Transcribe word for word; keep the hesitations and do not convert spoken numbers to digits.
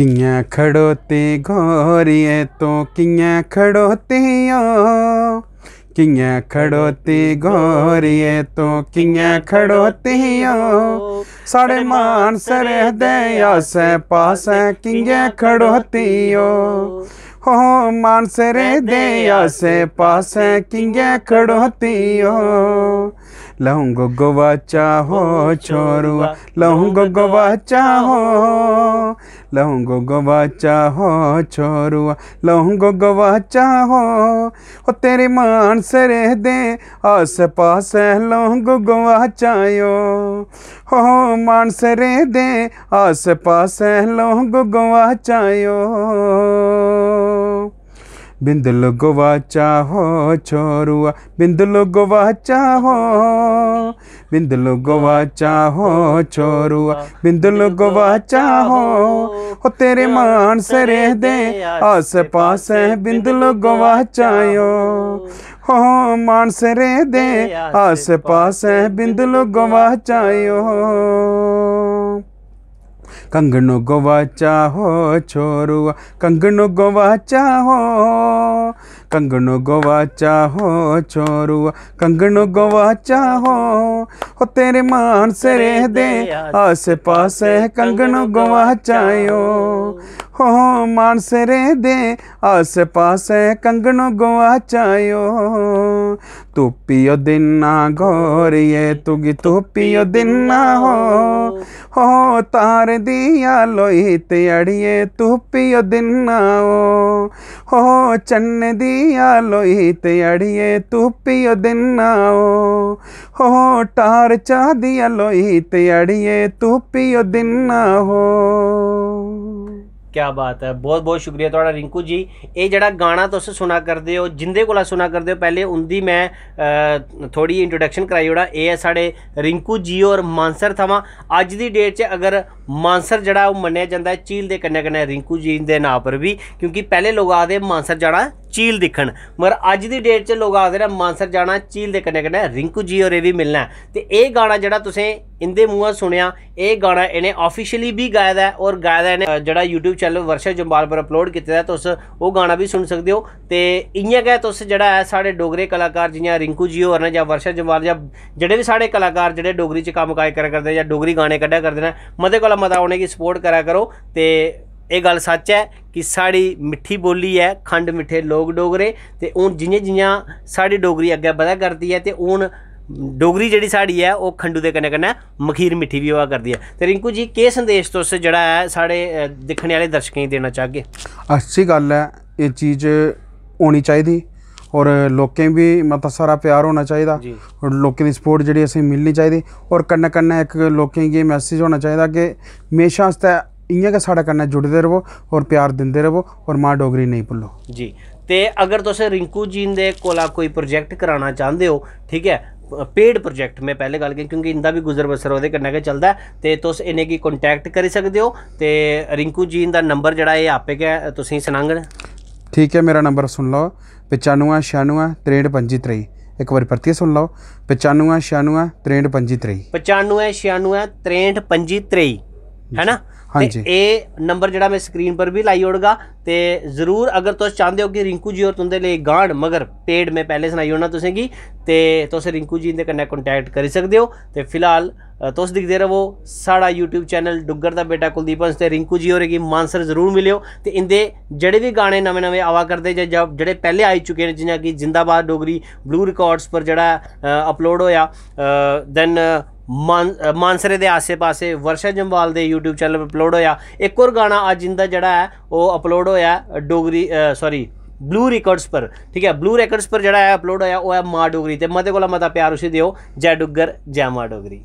कि'यां खड़ोती गोरिये तूं, कि'यां खड़ोती ओ, कि'यां खड़ोती गोरिये तूं, कि'यां खड़ोती ओ, साढ़े मानसरे दे आसै पासै कि'यां खड़ोती ओ, हो मानसरे दे आसै पासै कि'यां खड़ोती ओ। लहूं गवाचा हो छोरुआ, लहूं गवाचा हो, लहूं गवाचा हो छोरुआ, लहूं गवाचा हो। ओ तेरे मानसरे दे आस पासै लहूं गवाचा ओ, हो मानसरे दे आस पासै लहूं गवाचा ओ। बिंदल गवाचा हो छोरुआ, बिंदल गवाचा हो, बिंदल गवाचा हो छोरुआ, बिंदल गवाचा हो। हो तेरे मानसरे दे आस पासै बिंदल गवाचा ओ, हो मानसरे दे आस पासै बिंदल गवाचा ओ। कंगन गवाचा हो छोरुआ, कंगन गवाचा हो, कंगन गवाचा हो छोरुआ, कंगन गवाचा हो। हो तेरे मानसरे दे आस पासै कंगन गवाचा ओ, हो मानसरे दे आस पासै कंगन गवाचा ओ। तुप्पियो दिन्ना गोरिये तुगी, तुप्पियो दिन्ना हो, हो तारे दिया लोई ते अड़िये तुप्पियो दिन्ना ओ, हो चन्ने दिया लोई ते अड़िये तुप्पियो दिन्ना ओ, हो टारचा दिया लोई ते अड़िये तुप्पियो दिन्ना हो। क्या बात है, बहुत बहुत शुक्रिया थुआढ़ा रिंकू जी। एह् जेह्ड़ा गाना तुस सुना करदे ओ, जिंदे कोला सुना करदे ओ, पैह्ले उं'दी मैं, अ, थोह्ड़ी introduction कराई ओड़ां। एह् ऐ साढ़े रिंकू जी होर मानसर थमां। अज्ज दी date च अगर मानसर जेह्ड़ा ओह् मन्नेआ जंदा ऐ झील दे कन्नै कन्नै रिंकू जी दे नांऽ पर बी, क्योंकि पैह्ले लोक आखदे मानसर जाना झील दिक्खन, मगर अज्ज दी date च लोक आखदे न मानसर जाना झील दे कन्नै कन्नै रिंकू जी होरें बी मिलना ऐ। ते एह् गाना जेह्ड़ा तुसें इं'दे मुंहा सुनेआ, एह् गाना इ'नें officially बी गाए दा ऐ और गाए दा इ'नें, अ, जेह्ड़ा YouTube channel वर्षा जम्वाल पर upload कीते दा ऐ, तुस ओह् गाना बी सुनी सकदे ओ। ते इ'यां गै तुस जेह्ड़ा ऐ साढ़े डोगरे कलाकार जि'यां रिंकू जी होर न जां वर्षा जम्वाल जां जेह्ड़े बी साढ़े कलाकार जेह्ड़े डोगरी च कम्म काज करा करदे जां डोगरी गाने कड्ढा करदे न, मते कोला मता उ'नेंगी support करा करो। ते एह् गल्ल सच्च ऐ कि साढ़ी मिट्ठी बोल्ली ऐ, खंड मिट्ठे लोक डोगरे। ते हून जि'यां जि'यां साढ़ी डोगरी अग्गें बधा करदी ऐ ते हून डोगरी जेह्ड़ी साढ़ी ऐ ओह् खंडू दे कन्नै कन्नै मखीर मिट्ठी बी होआ करदी ऐ। ते रिंकू जी, केह् संदेश तुस जेह्ड़ा ऐ साढ़े, अ, दिक्खने आह्ले दर्शकें गी देना चाह्गे? अच्छी गल्ल ऐ, एह् चीज होनी चाहिदी और लोकें बी मता सारा प्यार होना चाहिदा जी। और लोकें दी support जेह्ड़ी असेंगी मिलनी चाहिदी और कन्नै कन्नै इक लोकें गी message होना चाहिदा कि म्हेशां आस्तै इ'यां गै साढ़े कन्नै जुड़दे र'वो और प्यार दिंदे र'वो और मां डोगरी नेईं भुल्लो। जी, ते अगर तुस रिंकू जी इं'दे कोला कोई project कराना चांह्दे ओ, ठीक ऐ, paid project, में पैह्ले गल्ल कीती, क्योंकि इं'दा बी गुजर बसर ओह्दे कन्नै गै चलदा ऐ, ते तुस इ'नेंगी contact करी सकदे ओ। ते रिंकू जी इं'दा number जेह्ड़ा एह् आपे गै तुसेंगी सनाङन। ठीक ऐ, मेरा number सुन लैओ, पचानुऐ छेआनुऐ त्रेंह्ठ पंजी त्रेई। इक बारी परतियै सुन लैओ, पचानुऐ छेआनुऐ त्रेंह्ठ पंजी त्रेई। पचानुऐ छेआनुऐ त्रेंह्ठ पंजी त्रेई, है ना? हां ते जी। एह् number जेह्ड़ा में screen पर बी लाई ओड़गा। ते जरूर अगर तुस चांह्दे ओ कि रिंकू जी होर तुं'दे लेई गान, मगर paid, में पैह्ले सनाई ओड़ना तुसेंगी, ते तुस रिंकू जी इं'दे कन्नै contact करी सकदे ओ। ते फिलहाल, अ, तुस दिखदे र'वो साढ़ा YouTube channel डुग्गर दा बेटा कुलदीप हंस, ते रिंकू जी होरें गी मानसर जरूर मिलेओ। ते इं'दे जेह्ड़े बी गाने नमें नमें आवा करदे जां, जां जेह्ड़े पैह्ले आई चुके न, जि'यां कि जिंदाबाद डोगरी Blue Records पर जेह्ड़ा, अ, upload होआ, अ, then मान-, अ, मानसरे दे आस्से पास्से वर्षा जम्वाल दे YouTube channel पर upload होआ। इक होर गाना अज्ज इं'दा जेह्ड़ा ऐ ओह् upload होआ ऐ डोगरी, अ, sorry, Blue Records पर, ठीक ऐ, Blue Records पर जेह्ड़ा ऐ upload होआ ओह् ऐ मां डोगरी। ते मते कोला मता प्यार उसी देओ। जै डुग्गर, जै मां डोगरी।